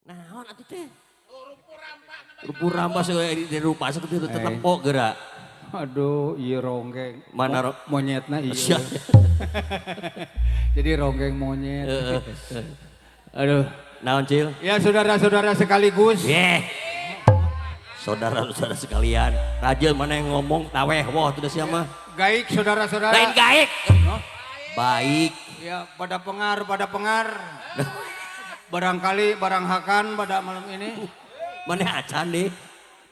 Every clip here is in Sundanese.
Naon atuh teh? Rumpur rampas di rumah sakit itu tetep kok gerak. Aduh, iya ronggeng. Mana Monyetna iya. Sia. Jadi ronggeng monyet. Aduh. Naon, Cil? Ya, saudara-saudara sekaligus. Yeh. Saudara-saudara sekalian, rajin mana yang ngomong taweh wah tuh siapa mah. Gaik saudara-saudara. Lain gaik. No? Baik. Ya, pada pengar, pada pengar. Barangkali barang hakan pada malam ini. Mana acan nih?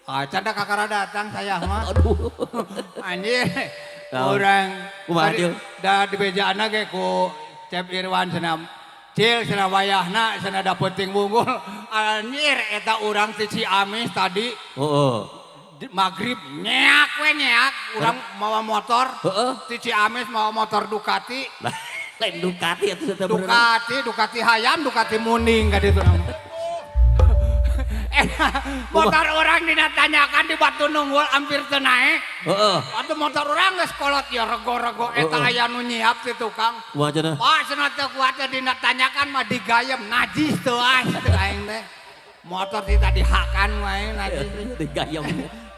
Acan dah kakara datang saya mah. Aduh. Anjir. Naon? Orang Kumaha, tadi Cil? Da di bejana ge ku Cep Irwan cenah. Cil cenah wayahna cenah da penting wunggul. Anjir, eta urang ti Ciamis tadi Heeh. Di maghrib nyeak we, nyeak urang mawa motor. Ti Ciamis mawa motor Ducati. Lah, lain Ducati atuh teh bener. Ducati, Ducati hayam, Ducati muning ka ditu nama. Eh, motor urang dinatanyakan di Batu Nunggul hampir teu naek. Atuh motor urang geus kolot ya rego-rego eta aya nu nyiap ti tukang. Kumaha cenah? Pak, cenah teu kuat teh dinatanyakan mah digayem najis teu ah teu aing teh. Motor ti tadi hakan wae najis. Digayem.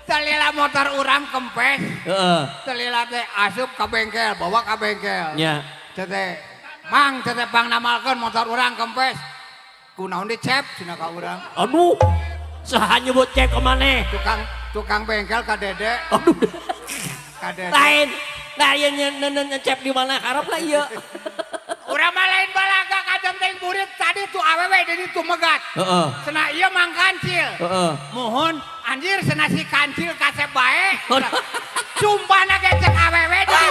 Teu lila motor urang kempes. Teu lila teh asup ka bengkel, bawa ka bengkel. Teh teh, "Mang," teh teh, "pang namalkeun motor urang kempes." "Kunaon di Cep?" cenah ka urang. Aduh. Saha nyebut cek ke maneh? Tukang tukang bengkel ka Dede. Aduh. Ka Dede. Lain. Lain nyecep di mana karep lah ieu. Urang mah lain balaga kajen teh burit tadi tuh awewe di ditu megat. Cenah ieu Mang Kancil. Muhun anjir cenah si Kancil kasep bae. Sumpahna ge cek awewe di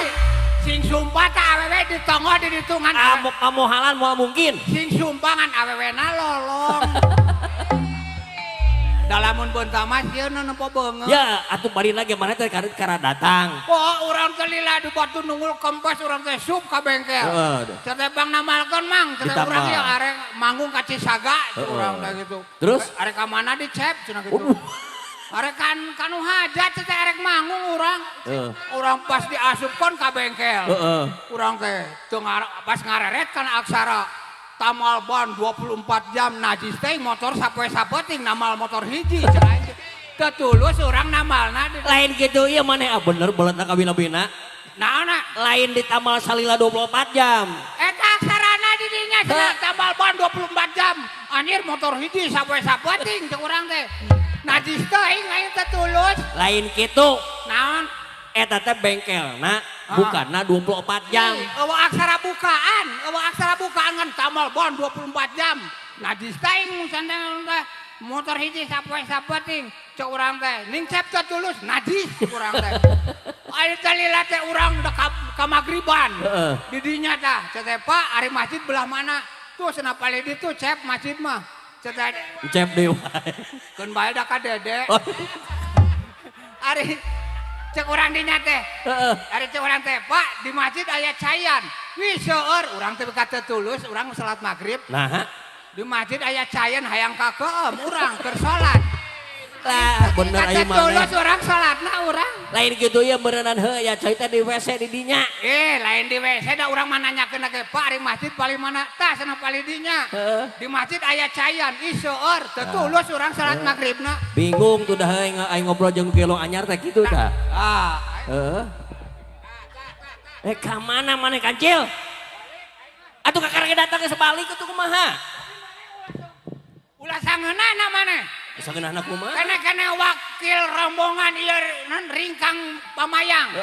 sing sumpah ta awewe di tonggoh di ditu ngan Kamu kamohalan moal mungkin. Sing sumpah ngan awewena lolong. Dalamun beunta mah sieun nempo beungeut. Ya, atuh bari lagi mana teh karet kara datang. Wah, urang teh lila di Batu Nunggul kempes urang teh sup ka bengkel. Teh bang namalkeun, Mang, teh Ditambah. Urang ieu arek manggung ka Cisaga urang teh gitu. Terus? Arek ka mana di Cep cenah gitu. Waduh. Arek kan kanu hajat teh arek manggung urang. Urang pas diasupkeun ka bengkel. Urang teh teu pas ngareret kan aksara tamal ban 24 jam najis teh motor sapoe sapeting namal motor hiji cenah aing. Teu tulus urang namalna di Lain gitu ieu maneh ah bener beletna kabina-bina. Naonna? Lain ditamal salila 24 jam. Eta aksarana di dinya cenah tambal ban 24 jam. Anjir motor hiji sapoe sapeting cek urang teh. Najis teuing aing teu tulus. Lain kitu. Naon? Eta teh bengkelna bukanna 24 jam. Ih, eueuh aksara bukaan, eueuh aksara bukaan kan tambal ban 24 jam. Najis teuing musan teh motor hiji sapoe sapeting cek urang teh. Ning Cep teu tulus najis cek urang teh. Ari teh lila teh urang udah ka magriban. Di dinya tah, cek teh, "Pak, ari masjid belah mana?" Tuh cenah palih ditu Cep masjid mah. Cek teh Cep deui wae. Keun bae da ka Dede. Oh. Ari cek urang dinya teh. Ari cek urang teh, "Pak, di masjid aya caian." Wih seueur, urang teh ka teu tulus, urang salat maghrib. Nah, Di masjid aya caian hayang kakeem urang keur salat. Lah bener Ka aing teu tulus maneh. Urang salatna urang. Lain gitu ya beneran heuh ya cai teh di WC di dinya. Eh, lain di WC da urang mah nanyakeun ge, "Pak, ari masjid paling mana?" Tah cenah palih dinya. Di masjid aya caian, ih seueur, teu tulus urang salat maghribna. Bingung tuh dah aing aing ngobrol jeung gelo anyar teh kitu tah. Ah, Heeh. Eh, ka mana maneh, Kancil? Atuh kakara datang ke sebalik atuh kumaha? Ulah sangeunana maneh. Sangeunahna kumaha? Kene-kene wakil rombongan ieu non ringkang pamayang.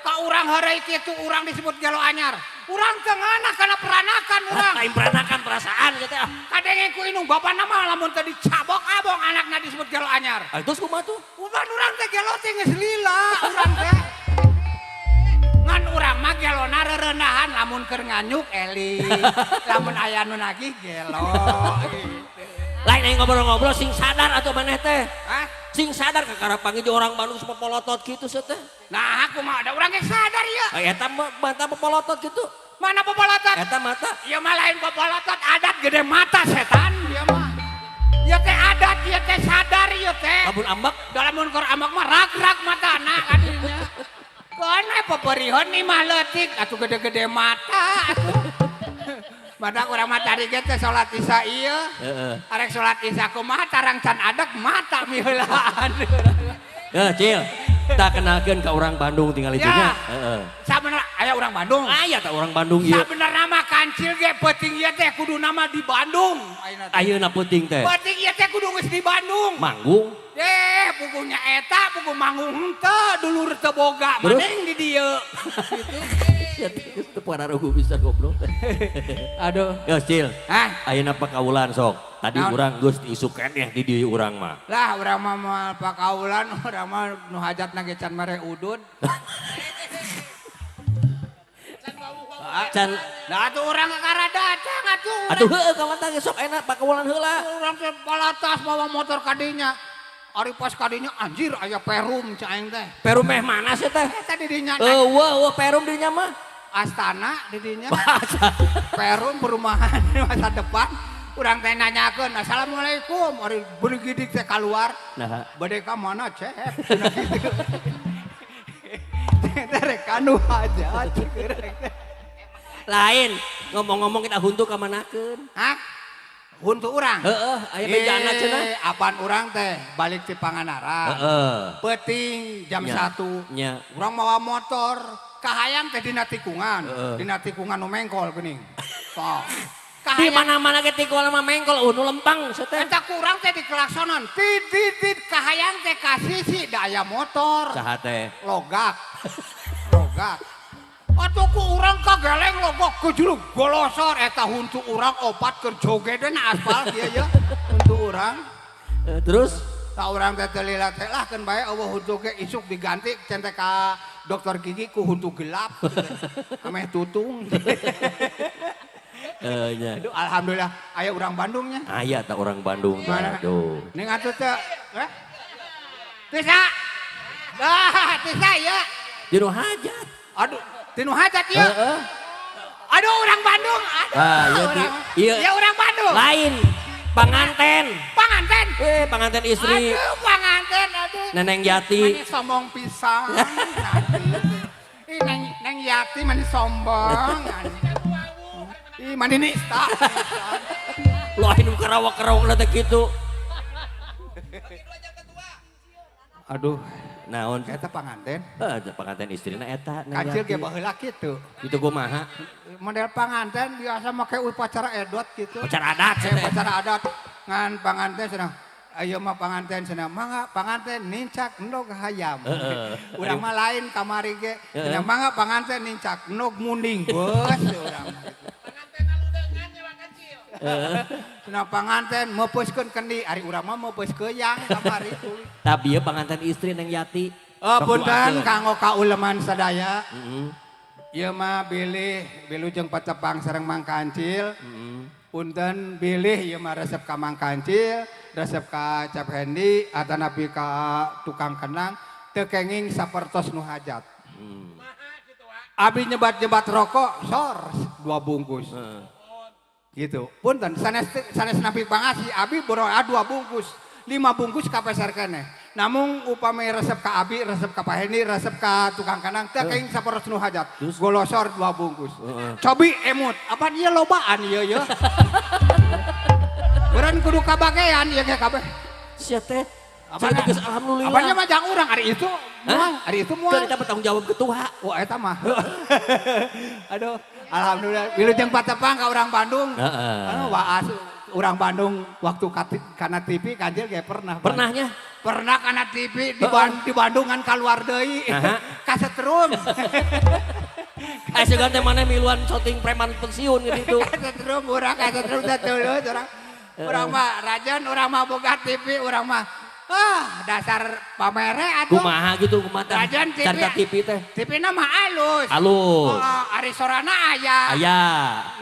Ka urang heureuy kitu urang disebut gelo anyar. Urang teu ngeunah kana peranakan urang. Lain peranakan perasaan gitu ah. Kadenge ku indung bapana mah lamun teu dicabok abong anakna disebut gelo anyar. Ah, terus kumaha tuh? Uban urang teh gelo teh geus lila urang teh. Ngan urang mah gelona rerendahan lamun keur nganyuk eling. Lamun aya nu nagih gelo gitu. Lain aing ngobrol-ngobrol sing sadar atuh maneh teh. Hah? Sing sadar kakara panggil orang Bandung pepolotot gitu sih teh. Nah, aku mah ada urang ge sadar ya. Ah, eta mah mata pepolotot gitu. Mana pepolotot? Eta mata. Ya mah lain pepolotot, adat gede mata setan dia mah. Ya teh adat, ya teh sadar ya teh. Lamun ambek Dalam mun keur ambek mah rak-rak matana kadinya. Kana peperihan nih mah leutik atuh gede-gede mata atuh. Badak urang mah tadi ge teh salat Isya ieu. Heeh. Arek salat Isya kumaha tarang can adek mata miheulaan. Eh, Cil. Tak kenalkeun ka orang Bandung tinggal itu nya. Ya. Heeh. Sabenerna aya urang Bandung. Aya tah orang Bandung ieu. Sabenerna mah Kancil ge peuting ieu teh kudu nama di Bandung. Ayeuna teh. Ayeuna peuting teh. Peuting ieu teh kudu geus di Bandung. Manggung. Eh, pugunya eta, pugu manggung henteu, dulur teu boga, Terus? maneh di dieu. Gitu. Ya geus teu pararugu bisa goblok. Aduh. Yo, Cil. Hah? Ayeuna pakaulan sok. Tadi Naon? urang geus isuk keneh di dieu urang mah. Lah urang mah moal pakaulan, urang mah nu hajatna ge can mere udud. Can Lah atuh urang kakara datang atuh. atuh heueuh kawan teh sok enak pakaulan heula. Urang teh palatas bawa motor kadinya. Ari pas kadinya anjir aya perum cai aing teh. Perum meh mana sih teh? Eta di dinya Eueuh, eueuh perum dinya mah. Astana di dinya. Perum perumahan masa depan. Urang teh nanyakeun, "Assalamualaikum." Ari beuregidik teh kaluar. Nah, Bade ka mana, Cep? Cenah gitu. Teh rek anu hajat cek urang teh. Lain ngomong-ngomong kita huntu ka manakeun. Hah? Huntu urang? Heeh, aya bejana cenah. Apaan urang teh balik ti Pangandaran. Heeh. Peuting jam Nya. 1. Nya. Urang mawa motor, kahayang teh dina tikungan. Heeh. Dina tikungan nu mengkol geuning. Tah. Di Kahayang mana-mana ge tikungan mah mengkol nu lempang sia teh. Eta kurang teh dikelaksonan. Tid tid tid kahayang teh ka sisi da aya motor. Saha teh? Logak. Logak. Atuh ku urang kageleng logok kejulug golosor eta huntu urang opat keur joget na aspal kieu ye. Huntu urang. Terus Ta urang teh teu lila teh lah keun bae eueuh huntu ge isuk diganti cen teh ka dokter gigi ku huntu gelap. Ameh tutung. Nya. Aduh alhamdulillah aya urang Bandungnya. Aya tah urang Bandung Mana? Aduh. Ning atuh teh eh? Tisa. Dah, tisa ya. Dinu hajat. Aduh, tinu hajat ieu. Heeh. Aduh urang Bandung. Aduh. Ah, iya, Ti. Iya. Iya urang Bandung. Lain panganten. Panganten. Panganten istri. Aduh, panganten aduh. Neneng Yati. Mani sombong pisan. Ih, Neng Yati mani sombong. Ih, mani nista. Lain nu karawak-karawak teh kitu. Aduh, Naon? eta panganten. Heeh, panganten istrina eta Neng Kancil Yati. ge baheula kitu. Kitu kumaha? Model panganten biasa make upacara edot gitu. Upacara adat cenah. Upacara adat ngan panganten cenah. Ayo mah panganten cenah mangga panganten nincak endog hayam. Heeh. Urang mah lain kamari ge. Heeh. Cenah mangga panganten nincak endog munding beus urang. Cenah panganten meupeuskeun kendi ari urang mah meupeus keuyang kamari tuluy. Tapi ieu panganten istri Neng Yati. Oh, punten kanggo kauleman sadaya. Heeh. Ieu mah bilih bilujeng patepang sareng Mang Kancil. Heeh. Punten bilih ieu mah resep ka Mang Kancil, resep ka Cep Hendi atanapi ka tukang kenang teu kenging sapertos nu hajat. Abi nyebat-nyebat rokok sor 2 bungkus. Heeh. Gitu. Punten sanes sanes napi pangasi abi boro 2 bungkus, 5 bungkus kapeser keneh. Namung upami resep ka abi, resep ka Pak Hendi, resep ka tukang kanang teh kenging sapertos nu hajat. Terus? Golosor 2 bungkus. Heeh. Cobi emut, apaan ieu lobaan ieu ye. Beureun kudu kabagean ieu ge kabeh. Sia teh. Apaan? Sia teh geus alhamdulillah. Apaan mah jang urang ari itu moal, ari itu moal. Kan eta bertanggung jawab ketua. Wah eta mah. Aduh, alhamdulillah wilujeng patepang ka urang Bandung. Heeh. Anu waas urang Bandung waktu kana TV Kancil ge pernah. Pernahnya? Pernah kana TV Heeh. di Bandung kan kaluar deui. Aha. Kasetrum. Sugan teh maneh miluan syuting preman pensiun gitu. Kasetrum urang kasetrum teh tulus urang. Urang mah rajan, urang mah boga TV, urang mah dasar pamere atuh. Kumaha gitu kumaha teh? Rajan TV. Carita TV teh. TV-na mah alus. Alus. Oh, ari sorana aya. Aya.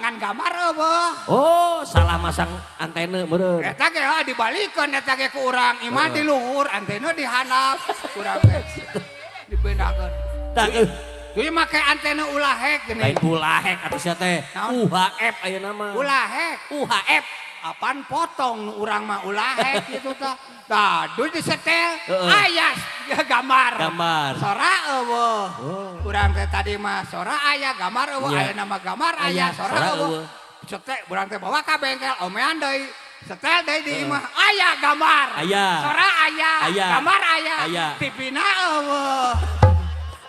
Ngan gambar eueuh. Oh, salah masang antena meureun. Eta ge heuh dibalikeun eta ge ku urang, imah di luhur, antena di handap. Urang teh dipindahkeun. Tah Deui make antena ulah hek geuning. Lain ulah hek atuh sia teh. Naon? UHF ayeuna mah. Ulah hek. UHF. Apaan potong nu urang mah ulah hek gitu tah. Tah, duit disetel, Heeh. aya gambar. Gambar. Sora eueuh. Oh. Urang teh tadi mah sora aya, gambar eueuh, Nya. aya nama gambar aya, Aya, sora sora eueuh. eueuh. Setel urang teh bawa ka bengkel omean deui. Setel deui di imah aya gambar. Aya. Sora aya. Aya. Gambar aya. Aya. TV-na eueuh.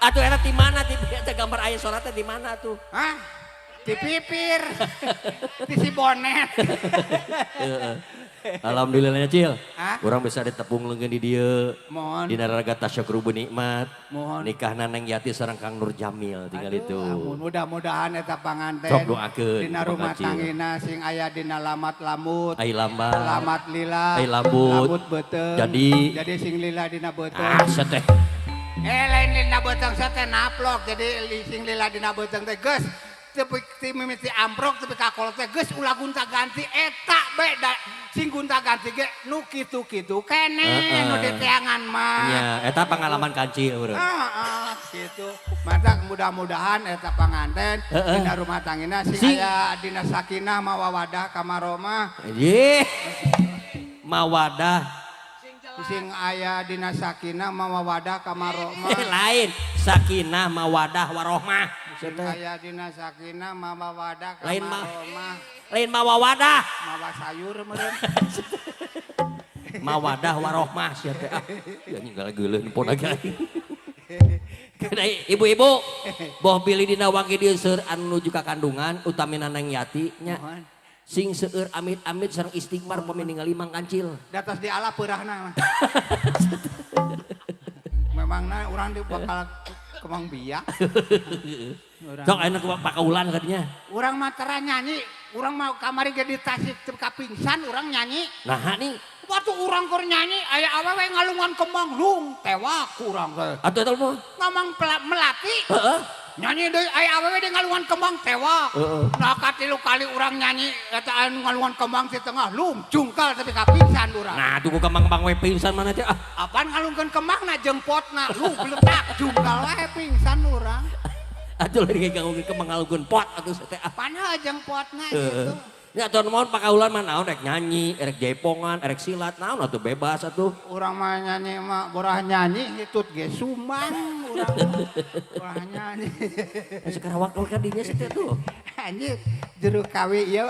Atuh eta di mana TV eta gambar aya sora teh di mana tuh? Hah? Di pipir. Di si bonet. Heeh. Alhamdulillah Cil. Hah? Urang bisa ditepung leungeun di dieu. Mohon. Dina raraga tasyakuru nikmat. Mohon. Nikahna Neng Yati sareng Kang Nur Jamil tinggal Aduh, itu. amun mudah-mudahan eta panganten. Sok doakeun, Dina rumah Kang Acil. tangina sing aya dina lamat lamut. Ai lambat. Lamat lila. Ai lambut. Lambut beuteung. Jadi. Jadi sing lila dina beuteung. Ah, teh. Lain lila beuteung teh naplok. Jadi sing lila dina beuteung teh geus tepi ti mimiti amprok tepi ka kolot teh geus ulah gonta-ganti eta be da, sing gonta-ganti ge nu kitu-kitu keneh nu diteangan mah. Nya, eta pengalaman kancil urang. Heeh, gitu. Mata mudah-mudahan eta panganten dina rumah tangina sing aya dina sakinah mawawadah kamaromah. Ye. Mawadah sing aya dina sakinah mawawadah kamaromah. Lain sakinah mawadah warohmah. Sing aya dina sakinah mawawadah Lain kamaromah. Lain mawawadah. Mawa sayur meureun. Mawadah warohmah sia teh. Ah, ya ninggal geuleuh pon lagi. Ibu-ibu, boh bilih dina wangki dieu seur anu nuju ka kandungan utamina Neng Yati nya. Mohon. Sing seueur amit-amit sareng istighfar pami ningali Mang Kancil. Di atas di ala peurahna mah. Memangna urang di bakal kemang biak. Sok ayeuna ku pakaulan kadinya. Urang mah tara nyanyi, urang mah kamari ge di Tasik teu kapingsan urang nyanyi. Naha nih? Waktu urang keur nyanyi aya awewe ngalungan kembang lung tewak urang teh. Atuh eta mah. Ngomong melati. Heeh. Nyanyi deui aya awewe deui ngalungan kembang tewak. Heeh. Nah katilu kali urang nyanyi eta anu ngalungan kembang di tengah lung jungkal tapi kapingsan urang. Nah tuh ku kembang-kembang we pingsan mana teh ah. Apaan ngalungkeun kembangna jeung potna lung bletak jungkal wae pingsan urang. Atuh lagi ngalungkeun kembang ngalungkeun pot atuh teh ah. Panah jeung potna gitu. Ya atuh naon pakaulan mah naon rek nyanyi, rek jaipongan, rek silat naon atuh bebas atuh. Urang mah nyanyi mah borah nyanyi hitut ge sumang urang mah. Borah nyanyi. Sekarang waktu ka dinya sih teh tuh. Anjir juru kawi ieu.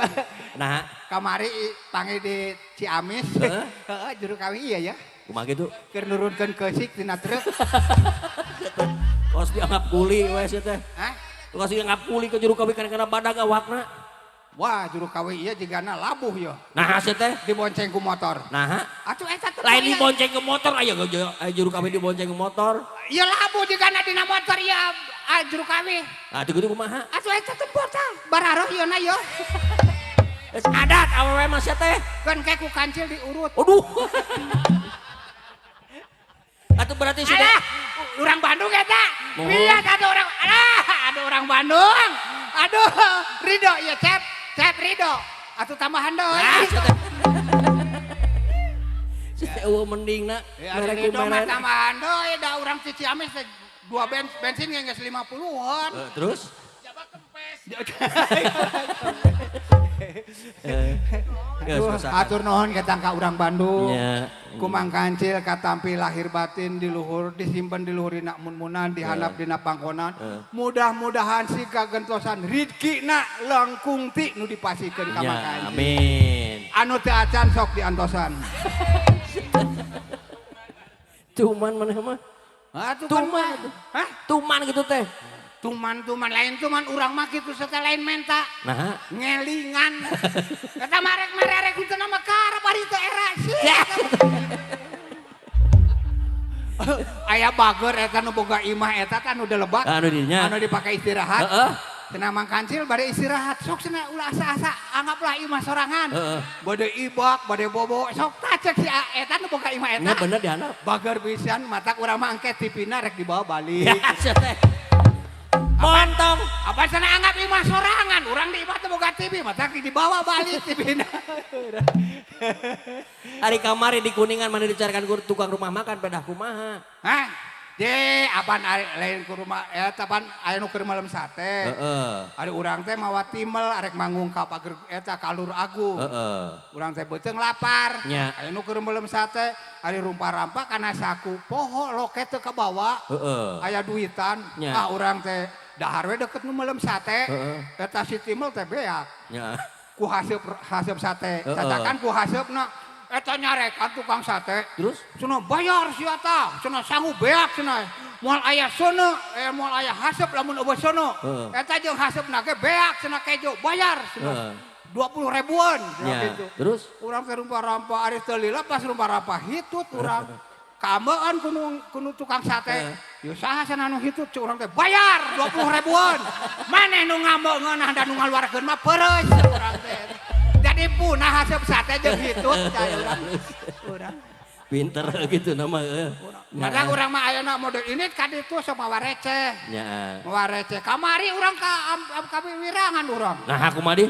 Nah, kamari panggil di Ciamis. Heeh. Heeh, juru kawi iya ya. Kumaha kitu? Keur nurunkeun keusik tina truk. Kos dianggap kuli we sia teh. Hah? Kos dianggap kuli ke juru kawi kana badag awakna. Wah, juru kawi ieu jigana labuh yo. Nah, sia teh dibonceng ku motor. Nah, atuh eta teh lain dibonceng ke motor aya juru kawi dibonceng ke motor. Ieu labuh jigana dina motor ieu juru kawi. Atuh kitu kumaha? Atuh eta teh botol bararoh ieu na yo. Geus adat awewe mah sia teh. Keun ke ku kancil diurut. Aduh. Atuh berarti sudah alah, urang Bandung eta. Lihat ada orang, alah, ada orang Bandung. Aduh, Ridho ya Cep, Cep Ridho. Atuh tambahan deui. Ah, sia teh eueuh mending na. Ya, Ridho mah tambahan deui da urang ti Ciamis teh dua bensin geus 50-an. Terus? Jaba kempes. Atur nuhun ketang ka urang Bandung. Ya. Kumang Kancil katampi lahir batin di luhur disimpen di luhur dina mun-munan dihandap dina pangkonan. Mudah-mudahan si kagentosan rizkina langkung ti nu dipasikeun ka Mang Kancil. Amin. Anu teu acan sok diantosan. Tuman maneh mah? Tuman. Hah? Tuman gitu teh. Tuman-tuman lain tuman urang mah kitu sete lain menta. Nah, ngelingan. Eta marek-marek itu nama karep ari teu era sih. Aya bager eta nu boga imah eta kan udah lebak. Anu dinya. Anu dipake istirahat. Heeh. Cenah Mang Kancil bade istirahat. Sok cenah ulah asa-asa anggaplah imah sorangan. Heeh. Bade ibak, bade bobo. Sok tacek si eta nu boga imah eta. Nya bener dihandap. Bager pisan matak urang mah engke tipina rek dibawa balik. Ya teh. Montong. Apa cenah anggap imah sorangan, urang di imah teh boga TV, matak dibawa balik TV-na. Hari kamari di Kuningan mana dicarikan tukang rumah makan pedah kumaha. Hah? De, apaan lain ku rumah eta pan aya nu keur malam sate. Heeh. Ari urang teh mawa timel arek manggung ka pager eta ka Lur Agung. Heeh. Urang teh beuteung lapar. Nya. Aya nu keur malam sate, ari rumpa-rampa kana saku poho loket teu kabawa. Heeh. Aya duitan. Nya. Ah urang teh dahar we deket nu malam sate. Heeh. Eta si timel teh beak. Nya. Ku haseup haseup sate. Cacakan ku haseupna. Eta nyarekan tukang sate. Terus? Cenah bayar sia tah. Cenah sangu beak cenah. Moal aya seuneu, moal aya haseup lamun euweuh seuneu. Eta jeung haseupna ge beak cenah kejo, bayar cenah. 20 ribuan cenah gitu. Terus? Urang teh rumpa-rampa ari teu lila pas rumpa-rampa hitut urang. Kaambean kunu tukang sate. Yeuh saha cenah nu hitut cek urang teh bayar 20 ribuan. Maneh nu ngambek ngeunah da nu ngaluarkeun mah peureus cek urang teh. Jadi punah haseup sate jeung hitut cai urang. Urang. Pinter gitu nama heuh. Padahal urang mah ayeuna mode ini ka ditu sok mawa receh. Nya. Mawa receh. Kamari urang ka ka wirangan urang. Nah aku mah di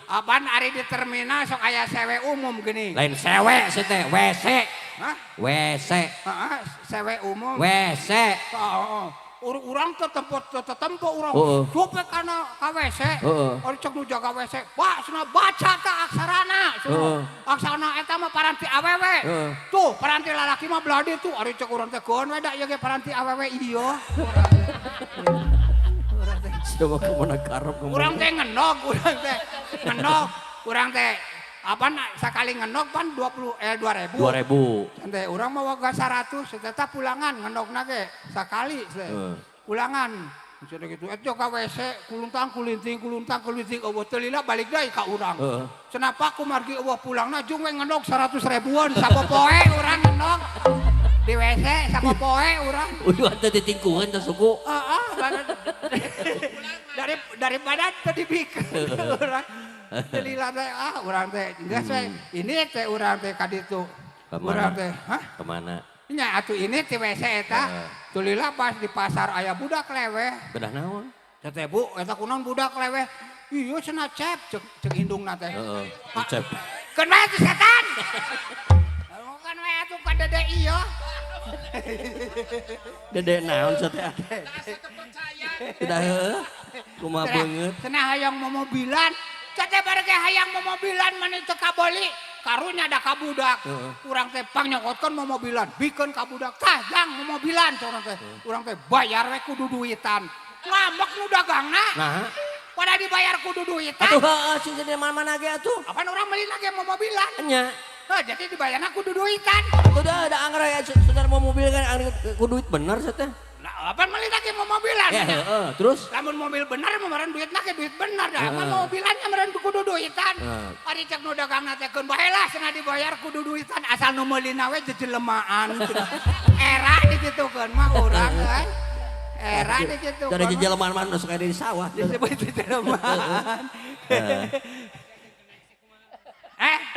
Apaan ari di terminal sok aya sewe umum gini. Lain sewe sih teh, WC. Hah? WC. Heeh, sewe umum. WC. Heeh. Urang teh tempo tempo urang. Supe kana ka WC. Ari cek nu jaga WC. Pak, cenah baca tah aksarana. Cenah. Aksarana eta mah paranti awewe. Tuh, paranti lalaki mah belah ditu. Ari cek urang teh keun we da ieu ge paranti awewe ieu. Urang teh. Coba kemana karep ngomong. Urang teh ngenog, urang teh ngenog, urang teh apa sakali ngenog pan 20 2000. 2000. Teh urang mah waga 100 tetap pulangan ngenogna ge sakali teh. Pulangan. Sudah gitu eta ka WC kuluntang kulinting kuluntang kulinting eueuh teu lila balik deui ka urang. Cenah Pak kumargi eueuh pulangna jung we ngenog 100 ribuan sapopoe urang ngenog. Di WC sapopoe urang. Udah teh ditingkuhan teh suku. Heeh, daripada teu dibikeun urang. Teu lila teh ah urang teh geus we ini teh urang teh ka ditu. Kemana? Urang teh, hah? Kemana? Nya atuh ini ti WC eta. Teu lila pas di pasar aya budak leweh. Bedah naon? Teh teh Bu, eta kunaon budak leweh? Iya cenah cep cek indungna teh. Heeh, Pak, cep. Keun wae atuh setan. Kan we atuh ka dede ieu. Dede naon sia teh? Udah heueuh. Kumaha beungeut. Cenah hayang momobilan. Teh bareng hayang momobilan mani teu kabeli. Karunya da ka budak. Urang teh pangnyokotkeun momobilan, bikeun ka budak. Tah jang momobilan urang teh. Urang teh bayar we kudu duitan. Ngambek nu dagangna. Nah. Pada dibayar kudu duitan. Atuh heueuh sih di mana-mana ge atuh. Apaan urang meuli ge momobilan? Nya. Heuh, jadi dibayarna kudu duitan. Udah ada anggar ya saudara mau mobil kan anggar kudu duit bener sia teh. Nah, apaan meuli ge momobilan? Ya heeh, terus lamun mobil bener meureun duitna ge duit bener dah. Apaan mobilannya meureun kudu duitan. Ari cek nu dagangna teh keun bae lah cenah dibayar kudu duitan asal nu meulina we jejelemaan. Era dikitukeun mah urang euy. Era dikitukeun. Dari jejelemaan mah nu sok aya di sawah. Disebut jejelemaan.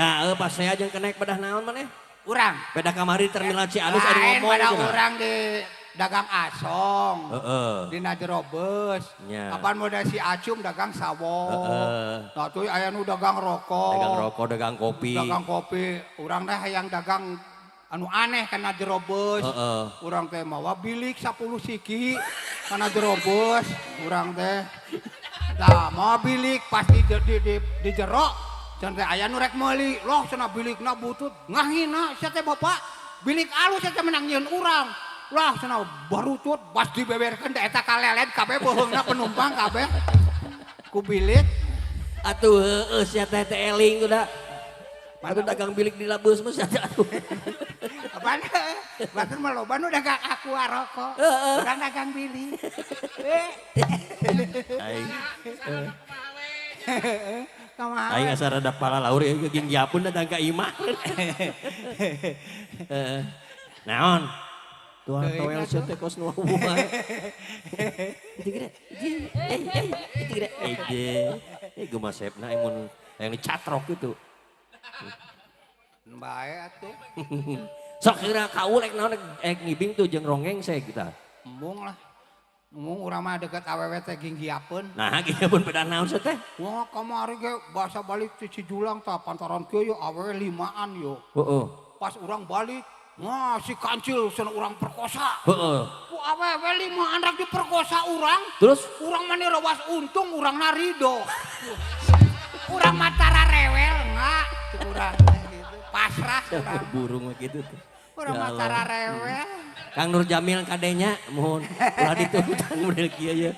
Nah, pas saya jeung kenek bedah naon maneh? Urang. Beda kamari terminal Cialus ari Lain ngomong pada cenah. urang di dagang asong. Dina jero beus. Nya. Kapan modal si Acum dagang sawo. Nah tuh aya nu dagang rokok. Dagang rokok, dagang kopi. Dagang kopi. Urang teh hayang dagang anu aneh kana jero beus. Urang teh mawa bilik 10 siki kana jero beus. Urang teh. Tah mawa bilik pasti di jero. Cenah teh aya nu rek meuli. Loh cenah bilikna butut ngahina sia teh bapak. Bilik alus sia teh menang nyieun urang. Lah cenah barutut pas dibeberkeun da eta kalelet kabeh beuheungna penumpang kabeh. Ku bilik. Atuh heueuh sia teh teh eling udah. Atuh dagang bilik di labeus mah sia teh atuh. Apaan? Batur mah loba nu dagang aqua rokok. Urang dagang bilik. Aing. Kumaha? Aing asa rada palalaur ieu ging yapun datang ka imah. Heeh. Naon? Tuang toel sia teh kos nu hubungan. Itu gede. Itu gede. Eh gemasepna mun yang dicatrok gitu. Bae atuh. Sok kira kaul ek naon ek ngibing tuh jeung rongeng saya kita. Embung lah. Embung urang mah deket awewe teh ginggiapeun. Nah, ginggiapeun beda naon sia teh? Wah, kamari ge basa balik ti Cijulang tah pantaran kieu yo awewe limaan yo. Heeh. Pas urang balik, wah si kancil cenah urang perkosa. Heeh. Ku awewe limaan rek diperkosa urang. Terus urang mah rewas untung urang narido. Urang mah tara rewel enggak cek urang teh gitu. Pasrah urang. Burung mah gitu tuh. Urang Ya mah tara Allah. rewel. Kang Nur Jamil kadenya mohon ulah diturutan model kieu ye.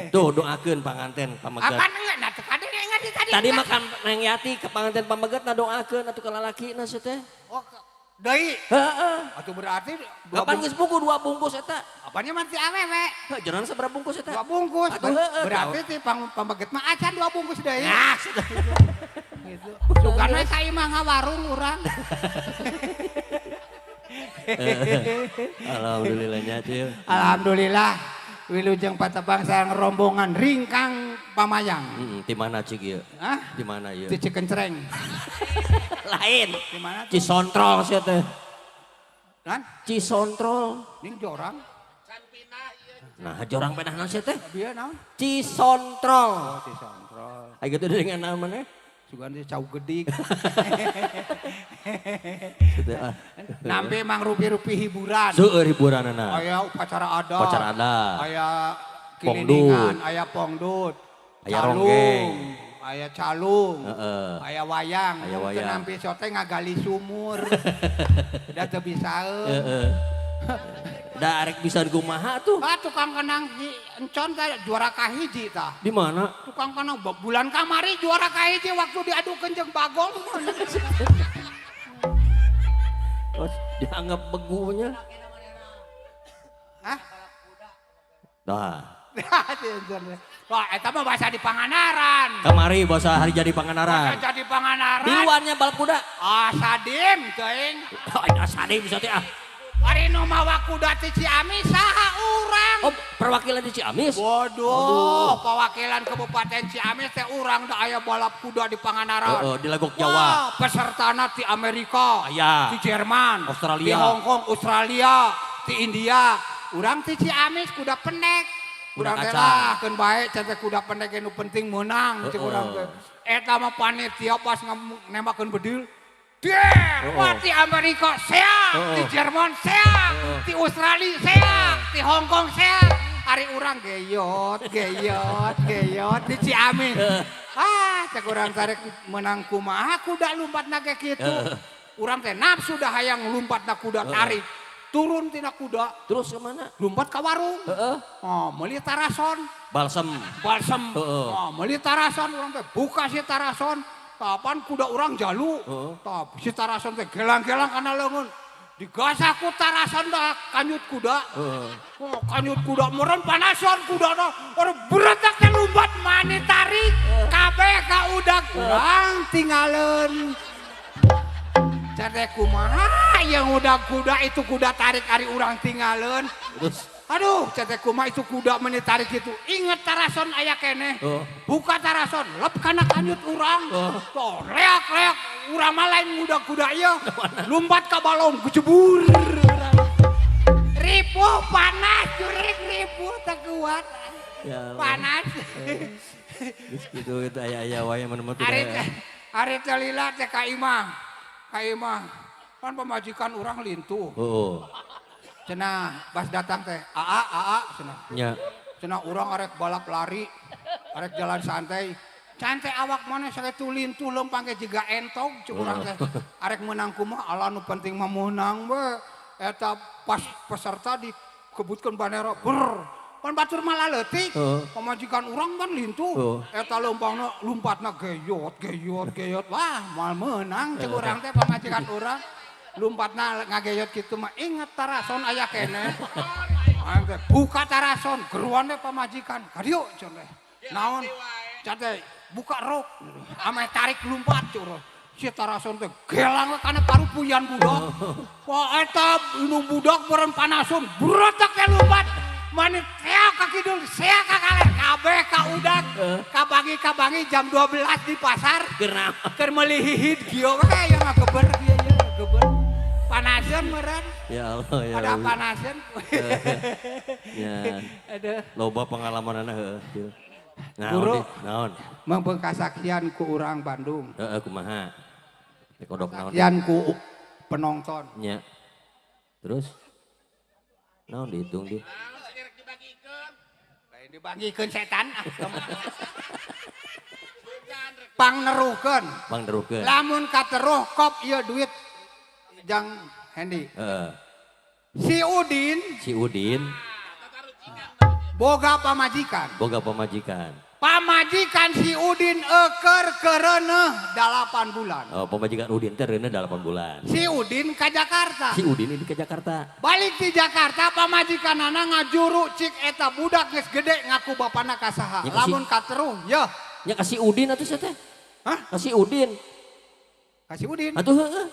Tuh doakeun panganten pamegat. Apaan enggak? Nah, teu kade Tadi mah kan Neng Yati ke panganten pameget na doakeun atuh ka lalakina sia teh. Oh, deui. Heeh. Atuh berarti dua Kapan geus bungkus 2 bungkus eta? Apanya mah ti awewe? Heuh, jeroan sabaraha bungkus eta? 2 bungkus. Atuh heueuh. Berarti ti pameget mah acan 2 bungkus deui. Nah, gitu. Sugana ka imah ngawarung urang. Alhamdulillah nya Cil. Alhamdulillah wilujeng patepang sareng rombongan Ringkang Pamayang. Heeh, di mana cik ieu? Hah? Di mana ieu? Di Cikencreng. Lain. Di mana tuh? Cisontrol sia teh. Kan? Cisontrol. Ning jorang. Nah, jorang pedah naon sia teh? Bieu naon? Cisontrol. Oh, Cisontrol. Ai kitu dengan naon maneh? Sugan teh cau gedik. Kitu ah. Nampi mang rupi-rupi hiburan. Seueur hiburanana. Aya upacara adat. Upacara adat. Aya Pongdut. kiliningan, aya pongdut. Aya calung, ronggeng. Aya calung. Heeh. Aya wayang. Aya wayang. Nampi sote ngagali sumur. Da teu bisaeun. Heeh. Da arek bisa kumaha tuh? Ah, tukang kenang si Encon teh juara kahiji tah. Di mana? Tukang kenang bulan kamari juara kahiji waktu diadukeun jeung Bagong. Oh, dianggap begunya. Hah? Nah. Wah, eta mah bahasa di Pangandaran. Kamari bahasa hari jadi Pangandaran. Bahasa jadi Pangandaran. Di luarnya balap kuda. Ah, sadim teuing. Oh, sadim bisa teh ah. Ari nu mawa kuda ti Ciamis saha urang? Oh, perwakilan di Ciamis? Waduh, perwakilan Kabupaten Ciamis teh urang da aya balap kuda di Pangandaran. Heeh, di Legok Jawa. Wah, pesertana ti Amerika, aya. Ti Jerman, Australia. Ti Hong Kong, Australia, ti India. Urang ti Ciamis kuda pendek. Kuda Urang teh kaca. lah keun bae can teh kuda pendek nu penting meunang cek urang teh. Eta mah panitia pas nembakeun bedil. Der, wah di Amerika seak, di Jerman seak, di Australia seak, di Hong Kong seak. Ari urang geyot, geyot, geyot di Ciamis. Ah, cek urang tarik menang kumaha kuda lumpat na kitu. Urang teh nafsu dah hayang lumpat na kuda tarik. Turun tina kuda. Terus kemana? Lumpat ka warung. Oh, meuli tarason. Balsem. Balsem. Oh, meuli tarason urang teh buka si tarason. Kapan kuda urang jalu? Tah si tarason teh gelang-gelang kana leungeun. Digasah ku tarason dah kanyut kuda. Oh, kanyut kuda meureun panason kudana. Orang beretak teh lumpat mani tarik. Kabeh ka udak urang tinggalin. Cade kumaha yang udah kuda itu kuda tarik ari urang tinggalin. Terus aduh, cete kumaha itu kuda meni tarik itu. Ingat tarason aya keneh. Buka tarason, lep kana kanyut urang. Tuh, leak-leak urang mah lain udah kuda ieu. Lumpat ka balong kecebur. Ripuh panas, jurik ripuh teu kuat. Ya Allah. Panas. Geus kitu eta aya-aya wae mun mah Ari teh lila teh ka imah. Ka imah. Kan pamajikan urang lintuh. Heeh. Cenah pas datang teh aa aa cenah. Nya. Cenah urang arek balap lari, arek jalan santai. Cantik awak mana sakitu lintuh lempang ge jiga entog cek urang teh. Arek meunang kumaha ala nu penting mah meunang we. Eta pas peserta dikebutkeun bandera ber. Pan batur malah leutik. Pamajikan urang pan lintuh. Eta lempangna lumpatna geyot geyot geyot. Wah, moal meunang cek urang teh pamajikan urang. Lumpatna ngageyot kitu mah inget tarason aya keneh. Aing teh buka tarason, geruan teh pamajikan. Kadieu cenah teh. Naon? Cenah teh buka rok. Ame tarik lumpat curah. Si tarason teh gelang we kana parupuyan budak. Wah eta nu budak meureun panasun, beretak teh lumpat. Mani tea ka kidul, sea ka kaler, kabeh ka udak. Kabangi-kabangi jam 12 di pasar. Keur naon? Keur meuli hihid kieu we aya ngageber kieu ye, geber. Panaseun meureun. Ya Allah ya. Ada panaseun. Ya. Aduh. Loba pengalamanana heuh. Naon Guru. Naon? Mangpeung kasaksian ku urang Bandung. Heeh kumaha? Rek odok naon? Kasaksian ku penonton. Nya. Terus naon dihitung dia? Lain dibagikeun setan. Pangneruhkeun. Pangneruhkeun. Lamun kateruh kop ieu duit jang Hendi. Heeh. Si Udin. Si Udin. Boga pamajikan. Boga pamajikan. Pamajikan si Udin eker kereneh 8 bulan. Oh, pamajikan Udin teh reuneuh 8 bulan. Si Udin ka Jakarta. Si Udin ini ke Jakarta. Balik di Jakarta pamajikanana ngajuru cik eta budak geus gede ngaku bapana ka saha. Ya, lamun kateruh yeuh. Nya ka si Udin atuh sia teh. Hah? Ka si Udin. Ka si Udin. Atuh heeh.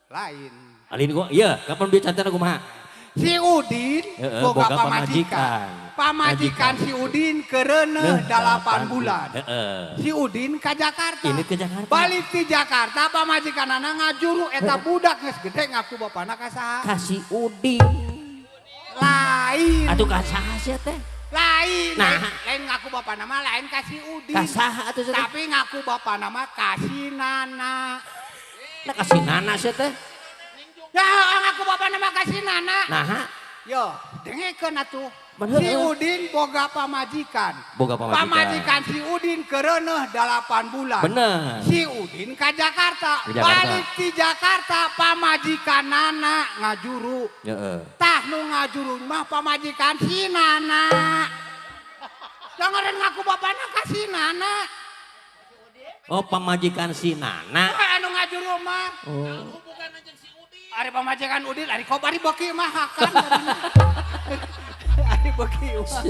Lain. Alin gua iya, kapan dia cantana kumaha? Si Udin boga pamajikan. Pamajikan si Udin kereneuh 8 bulan. Si Udin ka Jakarta. Ini ke Jakarta. Balik di Jakarta pamajikanana ngajuru eta budak geus gede ngaku bapana ka saha? Ka si Udin. Lain. Atuh ka saha sia teh? Lain. Nah. Lain ngaku bapana mah lain ka si Udin. Ka saha atuh sia teh? Tapi ngaku bapana mah ka si Nana. Nah ka si Nana sia teh? Ya ngaku bapana mah ka si Nana. Nah. Yo, dengekeun atuh. Si Udin boga pamajikan. Boga pamajikan. Pamajikan si Udin kereneuh 8 bulan. Bener. Si Udin ka Jakarta. Ke Jakarta. Balik di Jakarta pamajikanana ngajuru. Heeh. Tah nu ngajuru mah pamajikan si Nana. Dengerin ngaku bapana ka si Nana. Oh, pamajikan si Nana. Anu ngajuru mah. Oh. Ari pamajikan Udin, ari kobari beuki mah hakan. Ari beuki mah.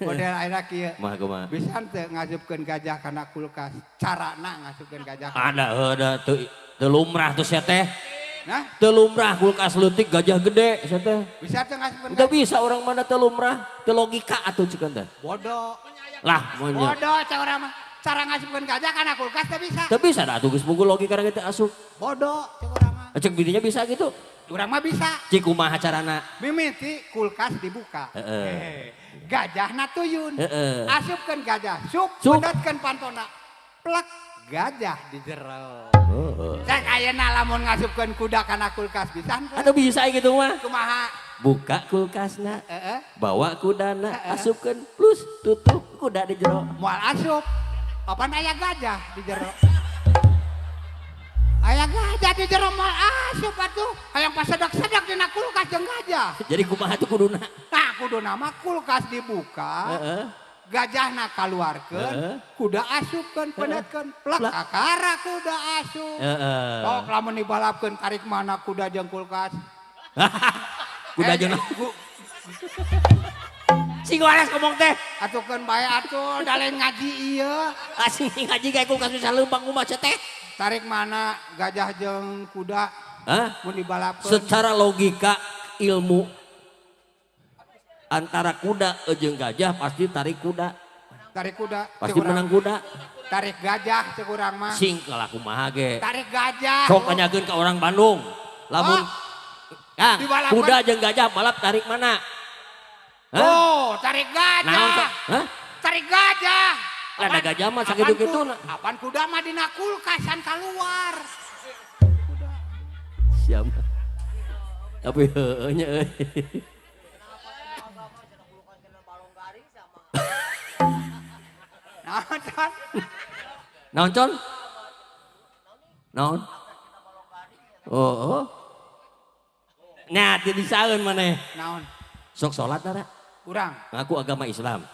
Model ayeuna kieu. Mah kumaha? Bisa teu ngasupkeun gajah kana kulkas? Carana ngasupkeun gajah. Ada teu lumrah tuh sia teh. Nah, teu lumrah kulkas leutik gajah gede sia teh. Bisa teu ngasupkeun? Teu bisa orang mana teu lumrah, teu logika atuh cikeun teh. Bodoh. Lah, bodoh cek urang mah. Cara ngasupkeun gajah kana kulkas teu bisa. Teu bisa da atuh geus bogo logika ge teu asup. Bodoh cek urang mah. Cek bidinya bisa gitu. Urang mah bisa. Cik kumaha carana? Mimiti kulkas dibuka. Heeh. Gajahna tuyun. Heeh. Asupkeun gajah, sup, pedotkeun pantona. Plek gajah di jero. Heeh. Cek ayeuna lamun ngasupkeun kuda kana kulkas bisa henteu? Atuh bisa gitu mah. Kumaha? Buka kulkasna. Heeh. Bawa kudana, asupkeun plus tutup kuda di jero. Moal asup. Apaan aya gajah di jero? Aya gajah di jero moal asup atuh. Hayang pasedak-sedak dina kulkas jeung gajah. Jadi kumaha tuh kuduna? Nah, kuduna mah kulkas dibuka. Heeh. Gajahna kaluarkeun, kuda asupkeun, pedetkeun, plek kakara kuda asup. Heeh. Sok lamun dibalapkeun tarik mana kuda jeung kulkas? Kuda jeung sing waras ngomong teh. Atukeun bae atuh da lain ngaji ieu. Asing ngaji gae kulkas bisa leumpang kumaha teh. Tarik mana gajah jeung kuda? Hah? Mun dibalapkeun. Secara logika ilmu antara kuda jeung gajah pasti tarik kuda. Tarik kuda. Pasti menang kuda. Tarik gajah cek urang mah. Sing kalah kumaha ge. Tarik gajah. Sok tanyakeun ka orang Bandung. Lamun oh. Kang, kuda jeung gajah balap tarik mana? Hah? Oh, tarik gajah. Hah? Tarik gajah. Lah da gajah mah sakitu-kituna. Apan kuda mah dina kulkasan kaluar. Kuda. Siapa? Tapi heueuh nya euy. Naon, Con? Naon, Con? Naon? Oh, oh. Nah, teu disaeun maneh. Naon? Sok salat dara? Urang. Ngaku agama Islam.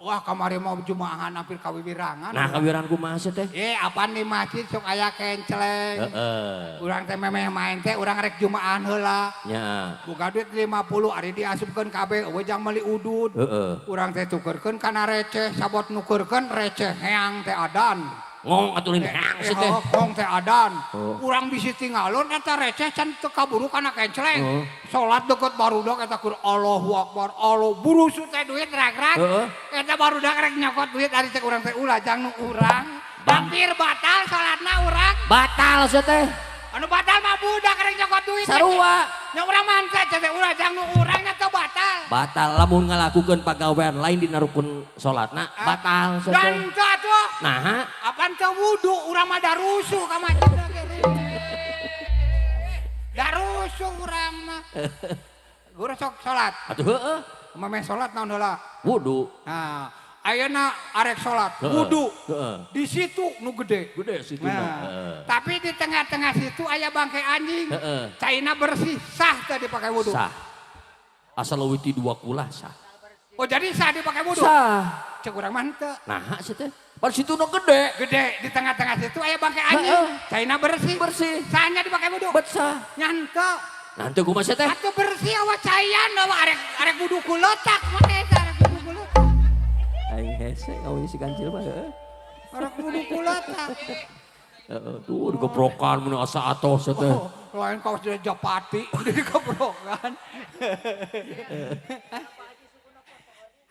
Wah, kamari mau jumaahan hampir kawiwirangan. Nah, kawiwirangan kumaha sih teh? Apaan di masjid sok aya kenceleng. Heeh. Urang teh memeh main teh urang rek jumaahan heula. Nya. Boga duit 50 ari diasupkeun kabeh eueuh jang meuli udud. Heeh. Urang teh tukeurkeun kana receh, sabot nukeurkeun receh heang teh adan. Ngong atuh lain heang sih teh. Ngong teh adan. Oh. Urang bisi tinggalon eta receh can teu kaburu kana kenceleng. Oh. Salat deket barudak eta keur Allahu Akbar, Allah burusu teh duit rag-rag. Heeh. Eta barudak rek nyokot duit ari cek urang teh ulah jang nu urang. Hampir batal salatna urang. Batal sia teh. Anu batal mah budak rek nyokot duit. Sarua. Nya urang mah teh cek ulah jang nu urang nya teu batal. Batal lamun ngalakukeun pagawean lain dina rukun salatna batal sia teh. Dan teu atuh. Naha? Apan teu wudu urang mah darusuh ka masjid ge. Darusuh urang mah. Guru sok salat. Atuh heueuh. Memeh salat naon heula? Wudu. Nah, ayeuna arek salat, wudu. Heeh. Di situ nu gede. Gede situ. Nah, tapi di tengah-tengah situ aya bangkai anjing. Heeh. Caina bersih, sah teu dipake wudu. Sah. Asal leuwih ti 2 kulah sah. Oh jadi sah dipakai wudu? Sah. Cek urang mah henteu. Nah, sih teh. Pan situ nu gede. Gede di tengah-tengah situ aya bangke anjing. Caina bersih. Bersih. Sahnya dipakai wudu. Bet sah. Nya henteu. Nah, henteu kumaha sih teh? Atuh bersih awak caian awak arek wudu ku letak mah eta arek wudu ku letak. Aing hese ngawin si kancil mah heeh. Arek wudu ku letak. Heeh, tuh digeprokan mun asa atos teh. Oh, lain kaos dia japati digeprokan.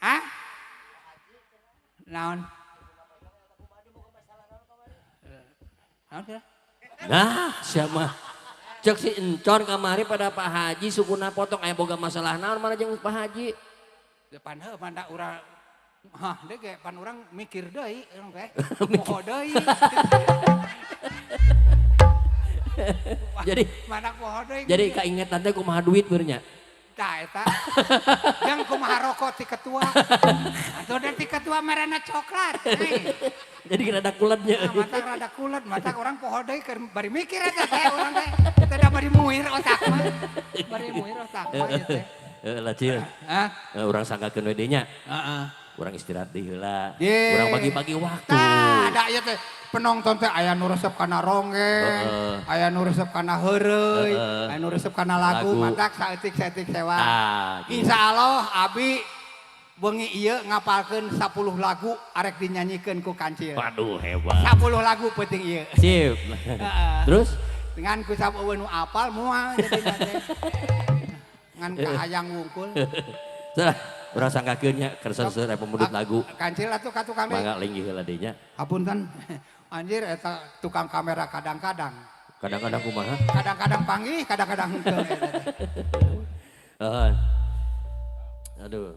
Hah? Naon? Naon sih? Nah, siapa? Cek si encon kamari pada Pak Haji sukuna potong aya boga masalah naon mana jeung Pak Haji? Depan heuh manda urang. Hah, deui ge pan urang mikir deui urang teh. Poho deui. Jadi mana poho deui. Jadi kaingetan teh kumaha duit beunya? Tah eta. Jeung kumaha rokok ti ketua. Atuh da ti ketua merena coklat. Jadi rada kuletnya. Nah, mata rada kulet, mata orang poho deui keur bari mikir eta teh urang teh. Eta da bari muir otak mah. Bari muir otak mah ieu teh. Heeh lah cil. Hah? Urang sanggakeun we deui nya. Heeh. Urang istirahat deui heula. Urang bagi-bagi waktu. Tah, da ieu teh penonton teh aya nu resep kana ronggeng, aya nu resep kana heureuy, aya nu resep kana lagu, matak saeutik-saeutik sewa. Insya Allah abi bengi ieu ngapalkeun 10 lagu arek dinyanyikeun ku kancil. Waduh hebat. 10 lagu penting ieu. Sip. Terus dengan ku eueuh nu apal moal jadi teh. Ngan kahayang wungkul. Salah. Urang sanggakeun nya kersa seueur aya pemudut lagu. Kancil atuh ka tukang deui. Mangga linggih heula deui nya. Hapunten. Anjir eta tukang kamera kadang-kadang. Kadang-kadang kumaha? Kadang-kadang panggih, kadang-kadang henteu. Heeh. Aduh.